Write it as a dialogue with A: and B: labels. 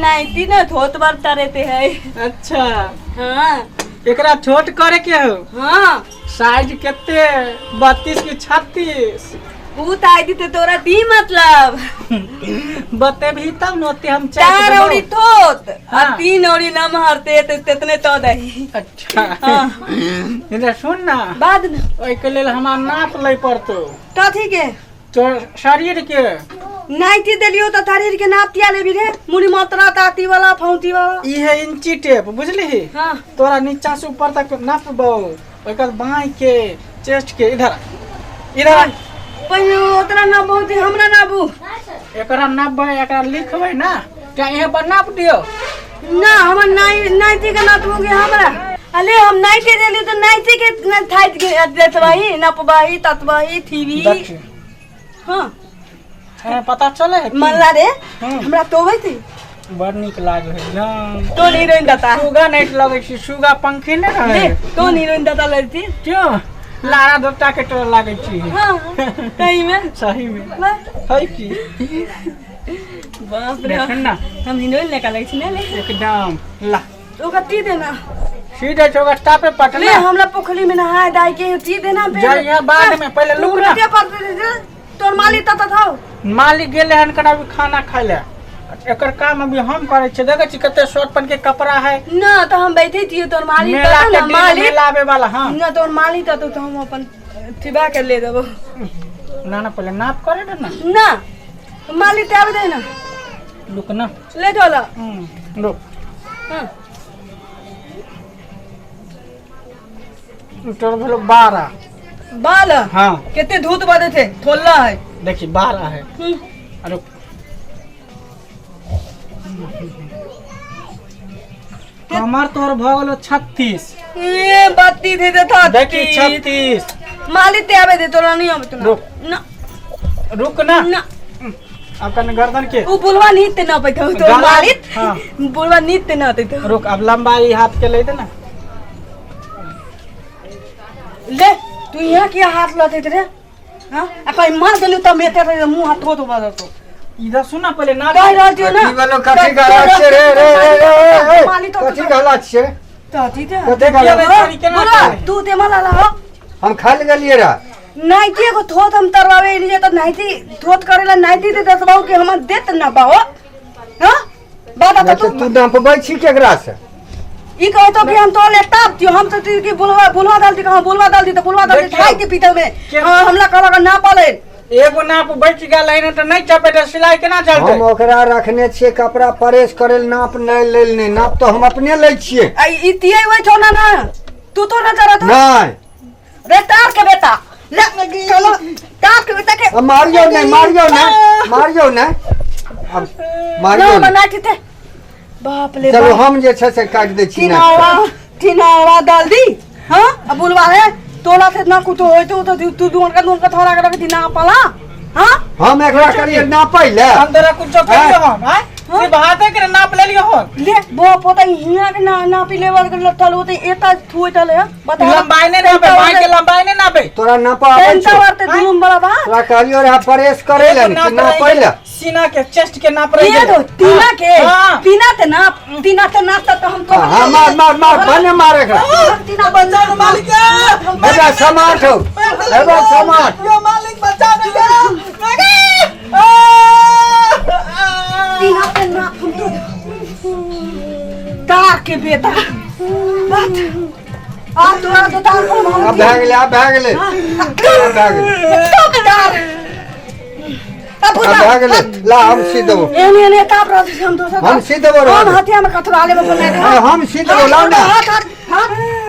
A: Nightie ना धोत बार तरेते है।
B: अच्छा।
A: हाँ।
B: एकरा छोट करे के हो?
A: हाँ।
B: साइज केते? 32 की 36?
A: ऊ त आई ते तोरा दी मतलब।
B: बतेबही तब न ओते हम
A: चार
B: देबौ।
A: औरी थोत आ
B: हाँ।
A: 3 औरी नमहर ते तेतने तो दही।
B: अच्छा।
A: हाँ।
B: इधर सुन ना,
A: बाद में
B: ओहिके लेल हमरा नाप लै पड़तौ।
A: कथी के?
B: तोर शरीर के।
A: नाइटी देलियो त शरीर के नाप तिया लेबी रे, मुड़ी मात्रा ताती वाला फौती वाला।
B: ई है इंची टेप, बुझलिही?
A: हाँ।
B: तोरा नीचा से ऊपर तक नापबौ, ओकर बाँह के चेस्ट के इधर इधर।
A: पहिले ओतना ना बहुत हमरा नाबू।
B: एकरा नापबै, एकरा लिखबै ना, त यहाँ पर नाप दियौ।
A: ना हमर नाइ नाइटी के नापबू के हमरा। अले हम नाइटी देलियो त नाइटी के न थाइत के देतबही, नापबही, ततबही, थीबी।
B: देखी।
A: हाँ।
B: हमें पता चले है की?
A: मनला रे,
B: हम्म।
A: हमरा तोबै थी।
B: बड़ नीक लागे है एकदम।
A: तो हीरोइन दाता।
B: सुगा नहीं लगे छी, सुगा पंखी नहीं रहे।
A: ले, तो हीरोइन दाता लड़ती।
B: क्यों? लारा दोटा के तोरा लागे छी।
A: हाँ, सही में।
B: सही में।
A: वाह।
B: है की?
A: बाप रे।
B: देखन ना।
A: हम हीरोइन लेका लगे छी ना ले।
B: एकदम। ला।
A: ओकरा टी देना।
B: सीधे चौका टापे पटना।
A: ले हमरा पोखरी में नहाए दाई के टी देना पे।
B: जाइए बाद में, पहले लुक ना।
A: के पर तोर मालिक तत थाउ।
B: मालिक गेले हन कना अभी खाना खाय ले। एकर काम अभी हम करे छियै। देखै छी कते शॉर्ट पहन के कपड़ा है।
A: ना तो हम बैठे छियै तोर मालिक
B: मेला
A: तत
B: के
A: ना
B: दिन
A: मालिक।
B: मेला आवे वाला। हाँ।
A: ना तोर मालिक तत तो हम अपन थिबा के ले देबो।
B: ना ना पहले नाप करे दे ना।
A: ना मालिक ते आबे दे ना।
B: लुक ना।
A: ले ढोला।
B: रुक।
A: हाँ।
B: तोर भेलो 12।
A: 12?
B: हाँ।
A: केते धूत बदे थे थोल्ला है।
B: देखी 12 है। अरे कमर तोर भ गेलो 36।
A: ए बत्ती दे दे था।
B: देखी 36।
A: मालिक ते आबे दे तोरा नहीं आबे तो।
B: रुक।
A: ना।
B: रुक ना।
A: ना।
B: अब कने गर्दन के।
A: उ बुलवा नीत ते ना पैठो तो
B: गला-
A: मालिक।
B: हाँ।
A: बुलवा नीत ते ना ते।
B: रुक अब लंबाई हाथ के ले दे ना।
A: ले तू यहाँ किया हाथ लते रे? हां आ कहीं मार देलु त मेते रे मुंह हाथ धो दो तो।
B: इधर सुन ना पहले ना।
A: कहि रहल छियौ ना।
C: कथी भेलो, कथी गला छियै रे रे रे रे रे,
A: मालिक तो
C: कथी गला छियै?
A: तो ठीक है।
C: कथी गला?
B: केना
A: बोला,
B: करे?
A: तू ते मला ला हो।
C: हम खाइ लए गेलियै रह।
A: नाइटी एगो थोत हम तरवावे एलियै त नाइटी थोत करेला नाइटी दे दसबाऊ के हमर देत ना बाओ। हां बाबा
C: नहि
A: त
C: तऽ
A: तू
C: तू नापबै छी केकरा से?
A: ई कहतो कि हम तो ले ताप दियो, हम तो कि बुलवा बुलवा डाल दी, कहां बुलवा डाल दी त बुलवा डाल दी
B: देखियौ।
A: खाई के पीते में।
B: के-
A: हां हमला कहला ना पाले।
B: एगो नाप बचि गेल है त नहीं चपेट सिलाई केना चलतै?
C: हम ओकरा रखने छियै कपड़ा प्रेस करे लए, नाप नहि लेल नहि, नाप तऽ हम अपने लै छियै।
A: आ ई तियै ओइ छौ ना ना तू तो ना करत।
C: नहि।
A: रे तार के बेटा ले चलो तार के बेटा के।
C: अब मारियौ नहि, मारियौ नहि, मारियौ नहि, अब मारियौ
A: ना
C: नहि।
A: बना के थे बाप ले
C: चलू
A: बाप।
C: हम जे छै से काटि दै छी नाप।
A: तिनावा तिनावा डाल दी। हाँ अब बुलवा है तोला से ना कुछ होय तो तू दून का दून का थोड़ा कर दिना पाला। हाँ
C: हम एकरा करिए नापै लए।
B: हम तोरा कुछो कहियो हम आय सिर्फ हाथे के नाप ले लियो हम।
A: ले बो पोता हिया के ना नापी लेवल के लठल होते एता थुए चले है बता।
B: लंबाई नहीं नापे, बाई के लंबाई नहीं नापे।
C: तोरा नापा आबै
A: पेंटा
C: छौ?
A: वारते दुनू बड़ा बा।
C: तोरा कहलियो रहे प्रेस करे लए
B: एगो
C: कि
B: नाप
C: नापै
B: रहि
C: लए?
B: गेल, सीना के चेस्ट के नाप रहि
A: ये
B: गेल।
A: दो तीना के
B: हाँ।
A: तीना ते नाप, तीना ते नाप त हम तो
C: हाँ मार मार मार भने मार एकरा।
A: तीना
B: बचाओ ना मालिक।
C: हेबा समाठ हौ, हेबा समाठ।
B: यो मालिक बचा ना
A: तीना ते नाप हम तो तार के बेटा बात आ तोरा तो तार को हम
C: आब भए गेलै, आब भए गेलै, आब भए गेलै,
A: तो तार अब
C: आब भए गेलै। ला हम सी देबो।
A: एने एने ताप रहल छी हम दोसर
C: हम सी देबो
A: हम
C: रहल।
A: हथिया में कथवा लेबो बनाए
C: हम सी देबो, लाउ ना।
A: हाथ हाथ हाथ।